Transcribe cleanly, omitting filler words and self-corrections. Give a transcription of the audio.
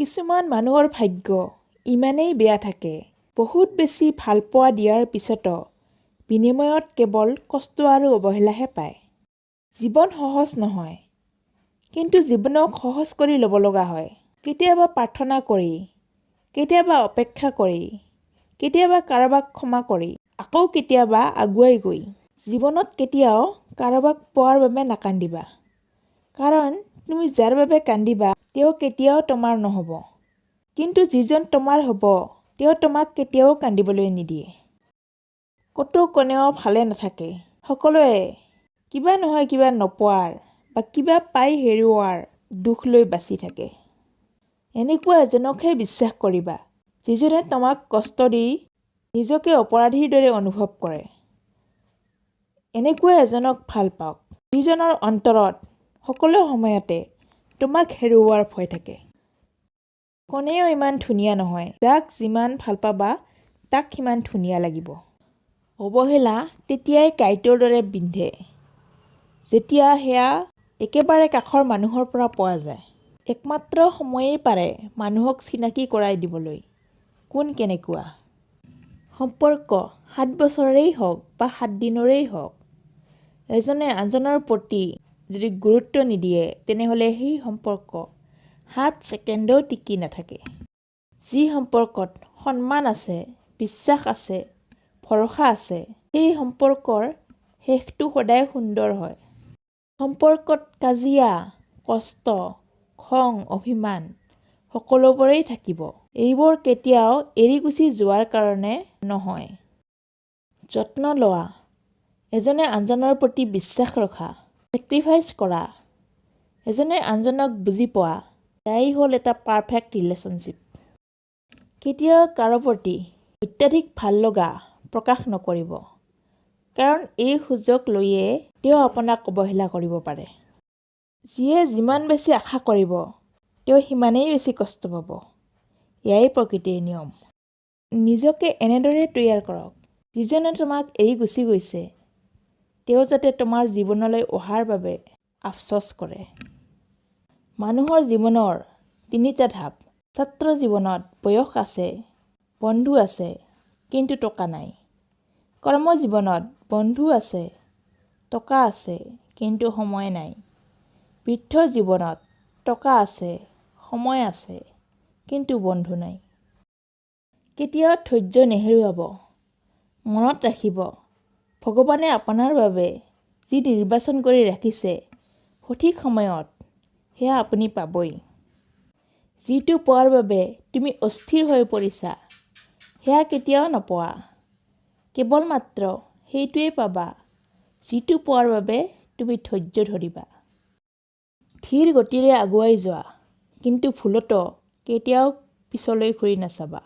কিছুমান মানুহৰ ভাগ্য ইমানেই বেয়া থাকে, বহুত বেছি ভালপোৱা দিয়াৰ পিছতো বিনিময়ত কেৱল কষ্ট আৰু অৱহেলাহে পায়। জীৱন সহজ নহয়, কিন্তু জীৱনক সহজ কৰি ল'ব লগা হয়। কেতিয়াবা প্ৰাৰ্থনা কৰি, কেতিয়াবা অপেক্ষা কৰি, কেতিয়াবা কাৰোবাক ক্ষমা কৰি, আকৌ কেতিয়াবা আগুৱাই গৈ। জীৱনত কেতিয়াও কাৰোবাক পোৱাৰ বাবে নাকান্দিবা, কাৰণ তুমি যাৰ বাবে কান্দিবা তেওঁ কেতিয়াও তোমাৰ নহ'ব। কিন্তু যিজন তোমাৰ হ'ব, তেওঁ তোমাক কেতিয়াও কান্দিবলৈ নিদিয়ে। ক'তো কোনেও ভালে নাথাকে। সকলোৱে কিবা নহয় কিবা নোপোৱাৰ বা কিবা পাই হেৰুওৱাৰ দুখ লৈ বাচি থাকে। এনেকুৱা এজনকহে বিশ্বাস কৰিবা, যিজনে তোমাক কষ্ট দি নিজকে অপৰাধীৰ দৰে অনুভৱ কৰে। এনেকুৱা এজনক ভাল পাওক, যিজনৰ অন্তৰত সকলো সময়তে তোমাক হেৰুওৱাৰ ভয় থাকে। কোনেও ইমান ধুনীয়া নহয়। যাক যিমান ভাল পাবা, তাক সিমান ধুনীয়া লাগিব। অৱহেলা তেতিয়াই কাঁইটৰ দৰে বিন্ধে, যেতিয়া সেয়া একেবাৰে কাষৰ মানুহৰ পৰা পোৱা যায়। একমাত্ৰ সময়েই পাৰে মানুহক চিনাকি কৰাই দিবলৈ কোন কেনেকুৱা। সম্পৰ্ক 7 বছৰৰেই হওক বা 7 দিনৰেই হওক, এজনে আনজনৰ প্ৰতি যদি গুৰুত্ব নিদিয়ে, তেনেহ'লে সেই সম্পৰ্ক 7 ছেকেণ্ডো টিকি নাথাকে। যি সম্পৰ্কত সন্মান আছে, বিশ্বাস আছে, ভৰসা আছে, সেই সম্পৰ্কৰ শেষটো সদায় সুন্দৰ হয়। সম্পৰ্কত কাজিয়া, কষ্ট, খং, অভিমান সকলোবোৰেই থাকিব। এইবোৰ কেতিয়াও এৰি গুচি যোৱাৰ কাৰণে নহয়। যত্ন লোৱা, এজনে আনজনৰ প্ৰতি বিশ্বাস ৰখা, ছেক্ৰিফাইচ কৰা, এজনে আনজনক বুজি পোৱা, এয়াই হ'ল এটা পাৰফেক্ট ৰিলেশ্যনশ্বিপ। কেতিয়াও কাৰো প্ৰতি অত্যাধিক ভাল লগা প্ৰকাশ নকৰিব, কাৰণ এই সুযোগ লৈয়ে তেওঁ আপোনাক অৱহেলা কৰিব পাৰে। যিয়ে যিমান বেছি আশা কৰিব, তেওঁ সিমানেই বেছি কষ্ট পাব। এয়াই প্ৰকৃতিৰ নিয়ম। নিজকে এনেদৰে তৈয়াৰ কৰক, যিজনে তোমাক এৰি গুচি গৈছে, তেওঁ যাতে তোমাৰ জীৱনলৈ অহাৰ বাবে আফচোচ কৰে। মানুহৰ জীৱনৰ তিনিটা ধাপ। ছাত্ৰ জীৱনত বয়স আছে, বন্ধু আছে, কিন্তু টকা নাই। কৰ্মজীৱনত বন্ধু আছে, টকা আছে, কিন্তু সময় নাই। বৃদ্ধ জীৱনত টকা আছে, সময় আছে, কিন্তু বন্ধু নাই। কেতিয়াও ধৈৰ্য নেহেৰুৱাব। মনত ৰাখিব, ভগৱানে আপোনাৰ বাবে যি নিৰ্বাচন কৰি ৰাখিছে, সঠিক সময়ত সেয়া আপুনি পাবই। যিটো পোৱাৰ বাবে তুমি অস্থিৰ হৈ পৰিছা, সেয়া কেতিয়াও নোপোৱা। কেৱল মাত্ৰ সেইটোৱেই পাবা, যিটো পোৱাৰ বাবে তুমি ধৈৰ্য ধৰিবা। ধীৰ গতিৰে আগুৱাই যোৱা, কিন্তু ভুলতো কেতিয়াও পিছলৈ ঘূৰি নাচাবা।